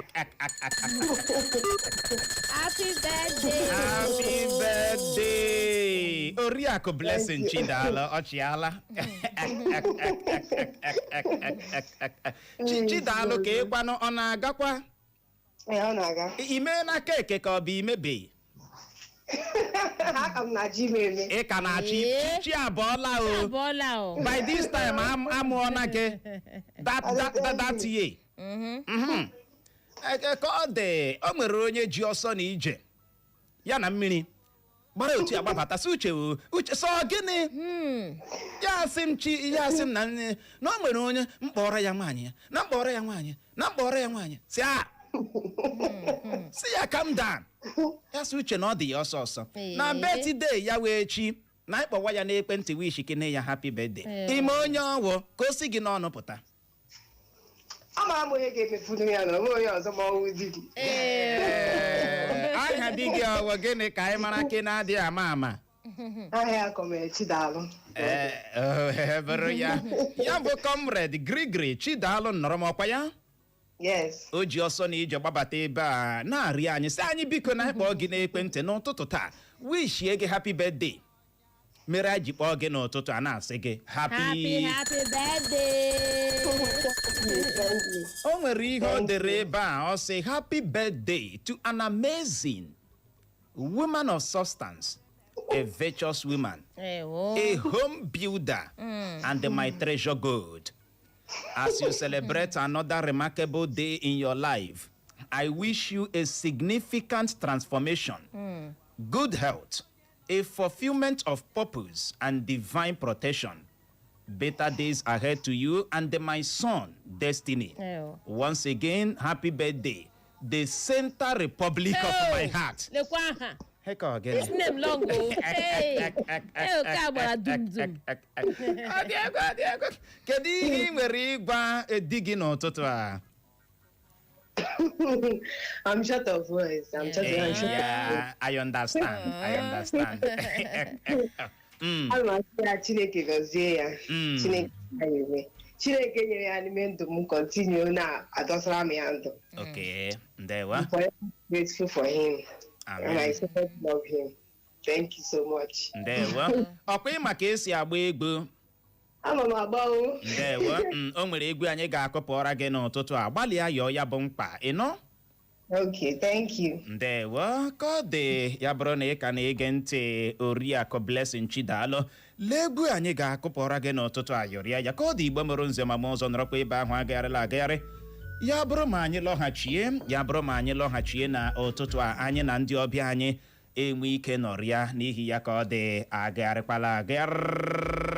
Happy birthday! Happy birthday, Oriakụ Blessing Thank you. Chidalụ. Ọchịala Chidalụ, ka ịkwanụ, ọ na-agakwa? Ee, ọ na-aga. I meela cake ka ọ bụ imebeghị? Aka m na-achọ ime eme. Ị ka na-achị? Ee. Chi abọọla o. Abọọla o. By this time amụọna gị that year. Ka ọ dị, o nwere onye ji ọsọ na ije ya na mmiri gbara otu ya gbabata, sị Uche o, Uche, sọ gịnị? Ya asị m chi ya, asị m na nne na o nwere onye mkpọrọ ya nwaanyị ya na mkpọrọ ya nwaanyị na mkpọrọ ya nwaanyị, si a si ya calm down. Ya sị Uche na ọ dị ya ọsọ ọsọ na birthday ya wee chi na ịkpọwa ya n'ekwentị, wish kene ya happy birthday. Ime onye ọwụ ka o si gị n'ọnụ pụta. Amara m onye ga-emefunu ya na onwe onye ọzọ ma ọ wụ di m. Ee, aha di gị ọwụ gịnị, ka anyị mara ke na-adịghị ama ama? Aha ya Comrade Chidalụ. Ee, oh, bụrụ ya, ya bụ Comrade Grigri Chidalụ nọrọ m ọkwa ya. Yes. O ji ọsọ na ije gbabata ebe a na-arịọ anyị, sị anyị biko na ịkpọọ gị n'ekwentị n'ụtụtụ taa, wishie gị happy birthday, mere anyị ji kpọọ gị n'ụtụtụ a, na-asị gị happy Happy, happy birthday! Thank you. O nwere ihe o dere ebe a. Ọ sị, "Happy birthday to an amazing woman of substance, a virtuous woman, Ewo. a home builder and my treasure gold. As you celebrate another remarkable day in your life, I wish you a significant transformation, good health, a fulfillment of purpose and divine protection. Better days ahead to you and my son, Destiny. Ewo. Once again, happy birthday, the center republic of my heart." Lekwa aha. Heka ọ gịnị? This name long o. Hey. Hey, oke a gbara dum dum. Ọ dị egwu, ọ dị egwu. Kedu ihe ị nwere ịgwa di gị n'ụtụtụ a? I'm short of words. I'm short of words. Yeah, I understand. I understand. Ana m asị ya Chineke gọzie ya. Chineke ya eme. Chineke nyere ya n'ime ndụ m, continue na-adọsara m ya ndụ. Okay, ndewo. I'm forever grateful for him. And I Amen. so much love him. Thank you so much. Ndewo. Ọkwa ịma ka esi agba egwu? Ama m agba o. Ndewo. O nwere egwu anyị ga-akụpụra gị n'ụtụtụ a. Gbalịa yọọ ya bụ mkpa. Ị nụ? Okay, thank you. Ndewo. Ka ọ dị, ya bụrụ na ị ka na-ege ntị, Oriakụ Blessing Chidalụ, lee egwu anyị ga-akụpụra gị n'ụtụtụ a, yọrịa ya. Ka ọ dị, Igbo mụrụ nze ma ma ọzọ, nọrọkwa ebe ahụ, agagharịla agagharị. Ya bụrụ ma anyị lọghachie na ụtụtụ a, anyị na ndị ọbịa anyị enwe ike nọrịa. N'ihi ya, ka ọ dị, agagharịkwala agagharị.